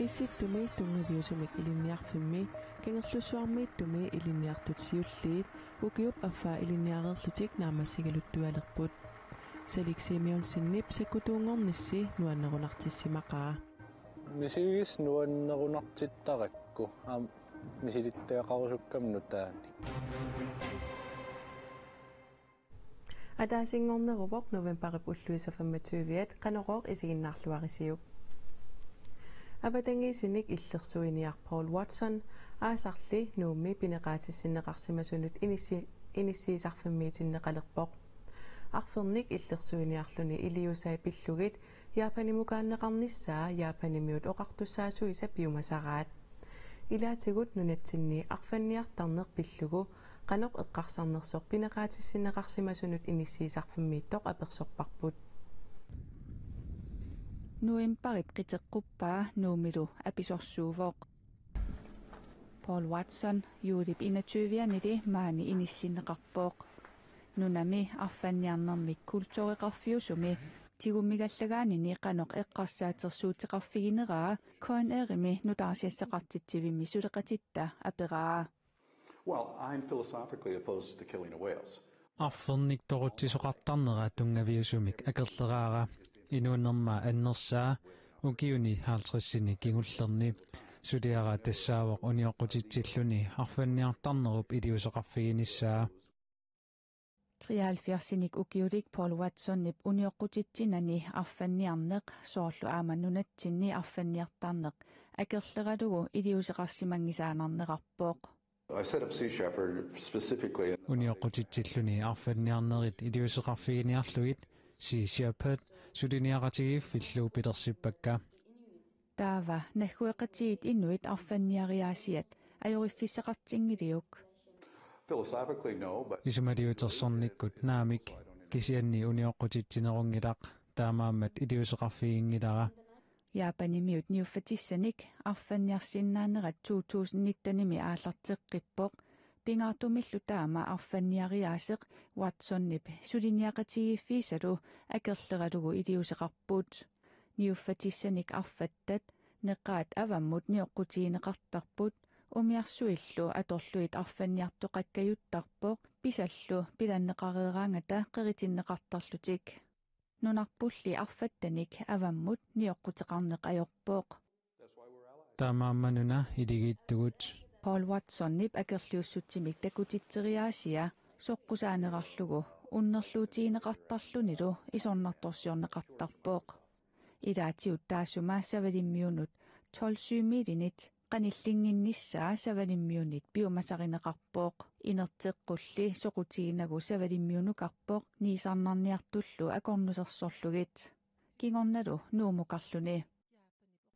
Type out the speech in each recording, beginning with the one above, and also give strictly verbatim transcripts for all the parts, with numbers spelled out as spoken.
Issittumi tunngaviusumik ilinniarfimmi Kangerlussuarmiittumi ilinniartut siulliit ukiup affaa ilinniareerlutik naammassigaluttualerput. Salik Simeonsenip sakkutuunngornissi nuannerunartissimaqaa. Misiligissat nuannerunartittarakku aamma misilittagaqarusukkamik nutaanik. Ataasinngorneruvoq novembarip ulluisa femogtyve-at, Qanorooq isiginnaarluarisiuk. Avatangiisinik illersuiniaq Paul Watson aasarli Nuummi pineqaatissinneqarsimasunut inissi-, inissiisarfimmiitinneqalerpoq. Arfernik illersuiniarluni iliuusai pillugit Japanimukaanneqarnissaa Japanimiut oqartussaasuisa piumasaraat. Ilaatigut nunatsinni arfanniartarneq pillugu qanoq eqqarsarnersoq pineqaatissinneqarsimasunut inissiisarfimmiittoq apersorparput. Novembarip qiteqquppaa Nuummilu apisorsuuvoq. Paul Watson juulip enogtyve-anili maani inissinneqarpoq. Nunami arfanniarnermik kultureqarfiusumi tigummigallagaanini qanoq eqqarsaatersuuteqarfigineraa K N R-imi nutaarsiassaqartitsivimmi suleqatitta aperaa. Well, I'm philosophically opposed to the killing of whales. Arfernik toqutsisoqartarnera tunngaviusumik akerleraara. Inuunerma annersaa ukiuni halvtredsini kingullerni. Suliara tassaavoq unioqqutitsilluni arfanniartarnerup iliuuseqarfiginissaa. Treoghalvfjerdsinik ukiulik Paul Watsonip unioqqutitsinani arfanniarneq soorlu aamma nunatsinni arfanniartarneq akerleralugu iliuuseqarsimanngisaannarnerarpoq. I set up Sea Shepherd specifically. Unioqqutitsilluni arfanniarnerit iliuuseqarfiginiarlugit Sea Shepherd suliniaqatigiiffillu pilersippakka. Taava naggueqatigiit inuit arfanniariaasiat ajoriffissaqartinngiliuk? Philosophically, no, but isumaliutersornikkut naamik, kisianni unioqqutitsinerunngilaq, taamaammat iliuuseqarfiginngilara. Japanimiut niuffatissanik arfanniarsinnaanerat to tusind nittenimi aallarteqqippoq. Pingaartumillu taama arfanniariaaseq Watsonip suliniaqatigiiffiisalu akerleralugu iliuuseqarput. Niuffatissanik arfattat neqaat avammut nioqqutigineqartarput, umiarsuillu atorlugit arfanniartoqakkajuttarpoq, pisallu pilanneqareeraangata qeritinneqartarlutik. Nunarpulli arfattanik avammut nioqquteqarneq ajorpoq. Taamaammat una iligiittugut. Paul Watsonip akerliussutsimik takutitseriaasia soqqusaanerarlugu unnerluutigineqartarlunilu isornartorsiorneqartarpoq. Ilaatigut taassuma savalimmiunut tolv syvmilinit qanillinnginnissaa savalimmiunit piumasarineqarpoq. Inerteqqulli soqutiginagu savalimmiunukarpoq niisarnarniartullu akornusersorlugit. Kingornalu Nuummukarluni.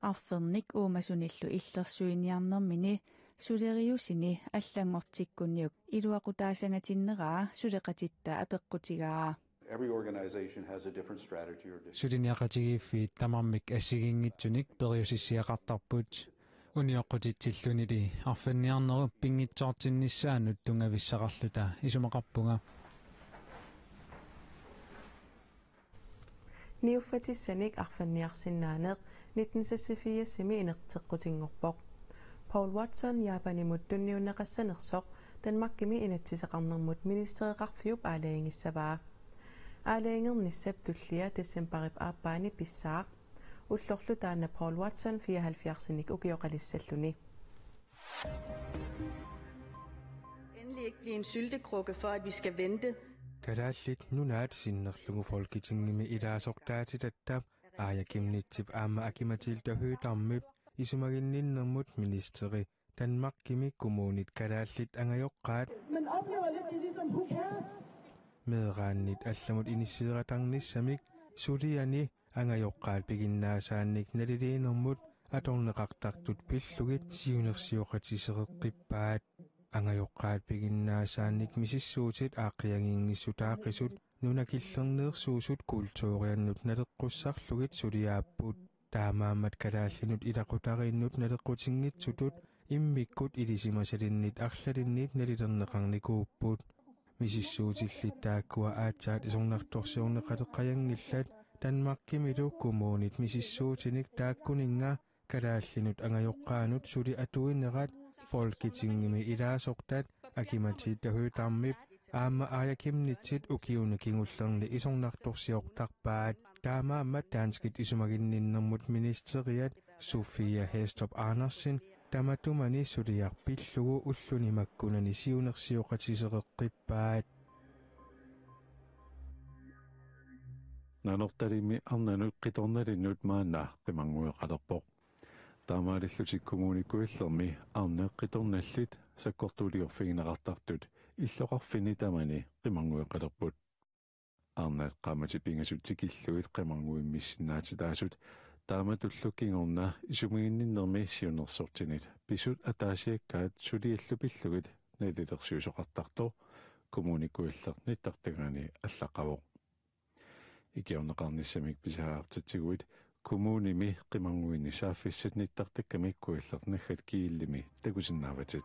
Arfernik uumasunillu illersuiniarnermini suleriusini allanngortikkunniuk iluaqutaassangatinnera suleqatitta apeqqutigaa. Every organization has a different strategy or different. Suliniaqatigiiffiit tamarmik assigiinngitsunik periusissiaqartarput. Unioqqutitsillunili arfanniarnerup pinngitsoortinnissaanut tunngavissaqarluta isumaqarpunga. Niuffatissanik arfanniarsinnaaneq nitten seksogfirsimi inerteqqutinngorpoq. Paul Watson Japanimut tunniunneqassanersoq Danmarkimi inatsiseqarnermut ministereqarfiup aalajangissavaa. Aalajangernissap tullia decembarip aappaani pissaaq. Ullorlu taanna Paul Watson fireoghalvfjerdsinik ukioqalissalluni. Endelig ikke blive en syltekrukke for, at vi skal vente. Kalaallit Nunaat sinnerlugu Folketingimi ilaasortaatitatta Aaja Chemnitzip aamma Aki-Matilda Høegh-Damip isumaginninnermut ministeri Danmarkimi kommunit kalaallit angajoqqaat. Man oplever lidt, det er ligesom, who cares? Meeraannit allamut inissiiqatarnissamik suliani angajoqqaat piginnaasaannik naliliinermut atorneqartartut pillugit siunnersioqatiseeqqippaat. Angajoqqaat piginnaasaannik misissuutit aaqqiagiinngissutaaqisut nuna killerneersuusut kulturiannut naleqqussarlugit suliaapput. Taamaammat kalaallinut ilaqutariinnut naleqqutinngitsutut immikkut ilisimasalinnit arlalinniit nalilerneqarnikuupput. Misissuutillit taakkua aatsaat isornartorsiorneqaleqajanngillat, Danmarkimilu kommunit misissuutinik taakkuninnga Kalaallinut angajoqqaanut suli atuinerat Folketingimi ilaasortat Aki-Mattitta Høegh-Damip aamma Aaja Chemnitzit ukiuni kingullerni isornartorsiortarpaat. Taamaammat danskit isumaginninnermut ministeriat Sophie Hæstorp Andersen tamatumani suliaq pillugu ulluni makkunani siunnersioqatiseeqqippaat. Nanortalimmi arnanut qitornalinnut maanna qimanngueqalerpoq. Taamaalillutik Kommune Kujallermi arnat qitornallit sakkortuuliorfigineqartartut illoqarfinni tamani qimanngueqalerput. Arnat qaammatit pingasut tikillugit qimannguimmissinnaatitaasut taamatullu kingorna isumaginninnermi siunnersortinit pisut ataasiakkaat suliallu pillugit nalilersuisoqartartoq Kommune Kujalleq nittartagaani allaqqavoq. Ikiorneqarnissamik pisariaqartitsiguit kommunimi qimannguini saaffissat nittartakkamik Kujalleq naggat gl-imi takusinnaavatit.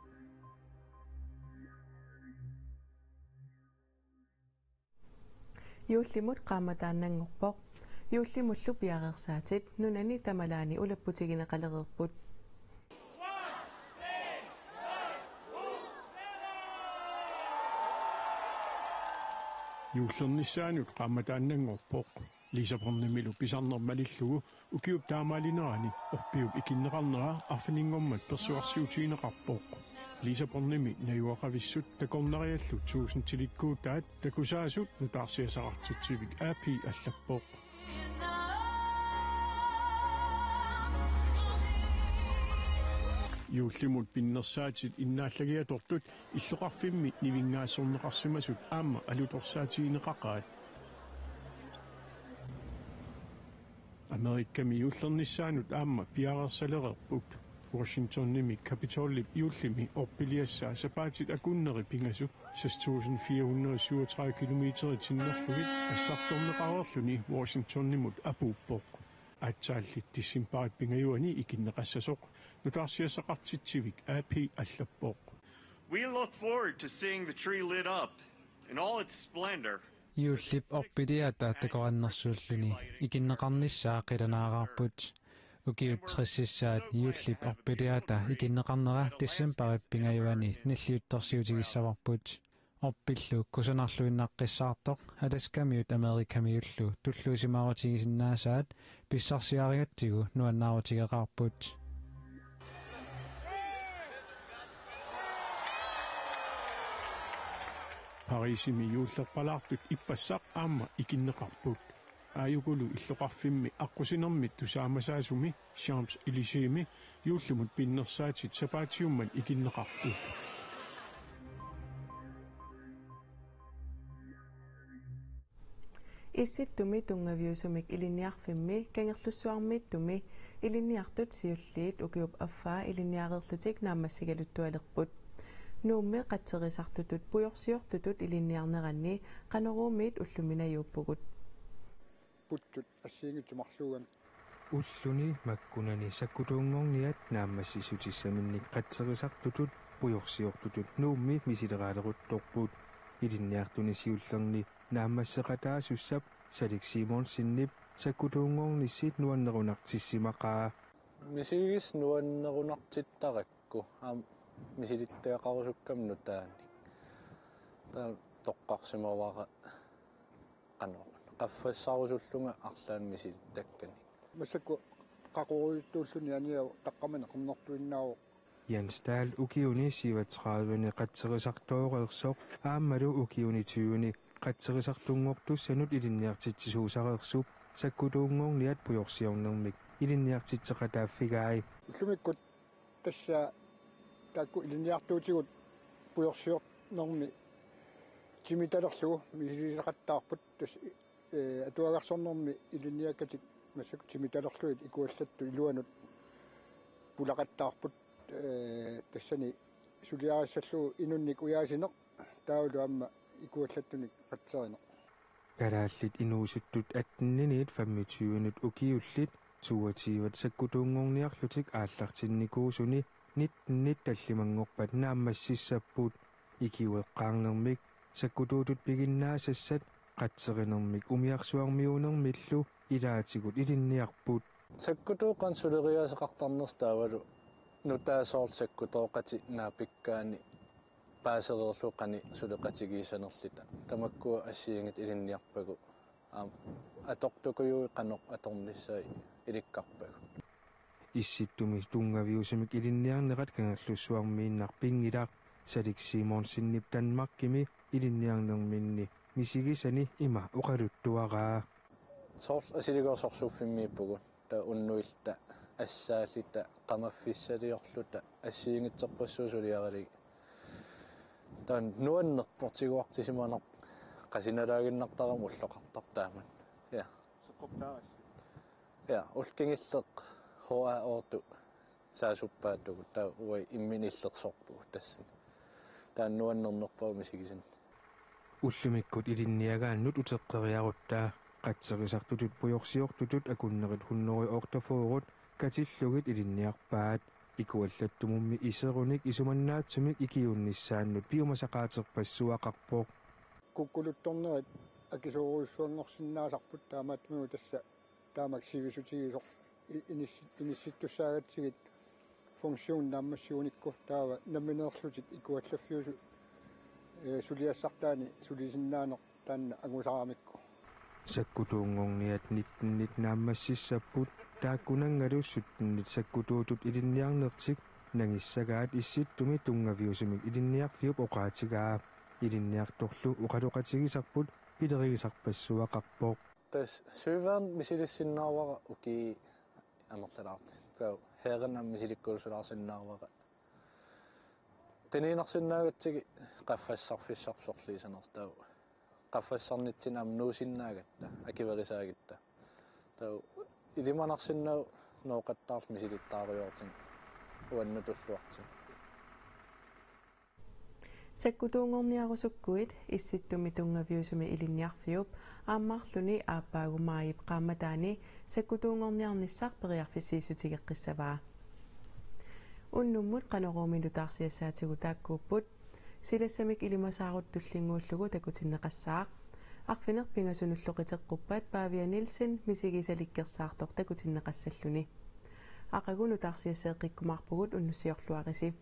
Juullimut qaammataannanngorpoq. Juullimullu piareersaatit nunani tamalaani ulapputigineqalereerput. Juullernissaanut qaammataannanngorpoq. Lissabonimilu pisarneq malillugu ukiup taamaalinerani orpiup ikinneqarnera arfininngormat persuarsiutigineqarpoq. Lissabonimi najugaqavissut takornariallu tusindilikkuutaat takusaasut nutaarsiassaqartitsivik A P allappoq. Juullimut pinnersaatit innaallagiatortut illoqarfimmi nivinngaassorneqarsimasut aamma alutorsaatigineqaqaat. Amerikami juullernissaanut aamma piareersalereerput. Washingtonimi Capitolip juullimi orpiliassaa sapaatit akunneri pingasut seks tusind fire hundrede syvogtredive kilometerit sinnerlugit assartorneqareerluni Washingtonimut apuuppoq. Aatsaalli decembarip pingajuani ikinneqassasoq nutaarsiassaqartitsivik A P allappoq. We look forward to seeing the tree lit up in all its splendor. Juullip orpiliata takorannersuulluni ikinneqarnissaa qilanaaraarput. Ukiut tressissaat juullip orpiliata ikinneqarnera decembarip pingajuani nalliuttorsiutigissavarput. Orpillu kusanarluinnaqqissaartoq Alaskamiut Amerikamiullu tulluusimaarutigisinnaasaat pissarsiarigatsigu nuannaarutigeqaarput. Parisimi juullerpalaartut ippassaq aamma ikinneqarput. Aajukulu illoqarfimmi aqqusinermit tusaamasaasumi Champs-Élysées-mi juullimut pinnersaatit sapaatiummat ikinneqarput. Issittumi tunngaviusumik ilinniarfimmi Kangerlussuarmiittumi ilinniartut siulliit ukiup affaa ilinniareerlutik naammassigaluttualerput. Nuummi qatserisartutut pujorsiortutut ilinniarneranni Qanoruumiit ullumi najuuppugut. Putsut assigiinngitsut marluugami. Ulluni makkunani sakkutuunngorniat naammassissutissaminnik qatserisartutut pujorsiortutut Nuummi misileraleruttorput. Ilinniartuni siullerni naammasseqataasussap Salik Simonsenip sakkutuunngornissi nuannerunartissimaqaa. Misiligissat nuannerunartittarakku aamma misilittagaqarusukkama nutaanik. Taava toqqarsimavara qanoq. Qaffassarusullunga arlaannik misilittakkanik. Massakkut qaqorujuttuulluni aniat taqqamani qernertuinnaavoq. Jens Dahl ukiuni syvogtredive-ni qatserisartooreersoq aammalu ukiuni tyve-ni qatserisartunngortussanut ilinniartitsisuusareersup sakkutuunngorniat pujorsiornermik ilinniartitseqataaffigai. Ullumikkut tassa taakku ilinniartuutigut pujorsiornermi timitalerlugu misilisaqattaarput tassa, ee, atuagarsornermi ilinniakkatik massakkut timitalerlugit ikuallattut iluanut pulaqattaarput, ee, tassani suliarissallugu inunnik ujaasineq taavalu aamma ikuallattunik qatserineq. Kalaallit inuusuttut atten-init femogtyve-nut ukiullit toogtyve sakkutuunngorniarlutik aallartinnikuusuni nitten-it tallimanngorpat naammassissapput. Ikiueqqaarnermik sakkutuutut piginnaasassat qatserinermik umiarsuarmiuunermillu ilaatigut ilinniarput. Sakkutooq qanoq suleriaaseqartarnersoq taavalu nutaaq soorlu sakkutooqatik naapikkaanni paasereerlugu qanoq suleqatigiissanerluta. Tamakkua assigiinngitsut ilinniarpagut. Aamma atortukujuit qanoq atornissaat ilikkarpagut. Issittumi tunngaviusumik ilinniarnerat Kangerlussuarmiinnaq pinngilaq. Salik Simonsenip Danmarkimi ilinniarnerminni misigisani ima oqaluttuaraa. Soorlu asiligoorsorsuuffimmiippugut. Taava unnuilluta assaalluta qamaffissaliorluta assigiinngitsorpassuit suliaralugit. Taanna nuannerpoq, tiguartisimaneq qasinalaaginnartarami ulloqartarpoq taamani. Ja. Seqqortaarassi. Ja, ullut kingulleq H A otte saasuppaatigut taava uagut imminut illersorpugut tassani. Taanna nuannernerpaavoq misigisanni. Ullumikkut ilinniagaannut uteqqeriarutta qatserisartutut pujorsiortutut akunnerit hundrede otteogfyrre katillugit ilinniarpaat. Ikuallattumummi iserunik isumannaatsumik ikiuunnissaannut piumasaqaaterpassuaqarpoq. Kukkuluttornerit akisoorujussuanngorsinnaasarput, taamaattumik tassa taamak sivisutigisoq i-, inissi-, inissittussaagatsigit funktion naammassigunikku, taava nammineerlutik ikuallaffiusut, ee, suliassartaani sulisinnaaneq taanna angusaramikku. Sakkutuunngorniat nittenit naammassissapput, taakkunanngalu syttenit sakkutuutut ilinniarnertik nangissagaat Issittumi tunngaviusumik ilinniarfiup oqaatigaa. Ilinniartorlu oqaloqatigisarput pilerigisarpassuaqarpoq. Tassa søværn misilissinnaavara ukiut amerlalaartut. Taava hæren aamma misilikkuusulaarsinnaavara. Qinersisinnaagatsigu qaffassarfissarput sorliisanersoq, taava qaffassarnitsinni aamma nuusinnaagatta, akuerisaagatta. Taava ilimanarsinnaavoq nooqattaarluta misilittaarujoortigu uannut tulluartigu. Sakkutuunngorniarusukkuit Issittumi tunngaviusumi ilinniarfiup aammarluni aappaagu maajip qaammataani sakkutuunngorniarnissaq periarfissiissutigeqqissavaa. Unnummut Qanoruumi nutaarsiassaatigut taakkuupput: Silassamik ilimasaarut tullinnguullugu takutinneqassaaq. Arfineq-pingasunullu qiteqquppat Pavia Nielsen misigisalikkersaartoq takutinneqassalluni. Aqagu nutaarsiasseeqqikkumaarpugut, unnussiorluarisi.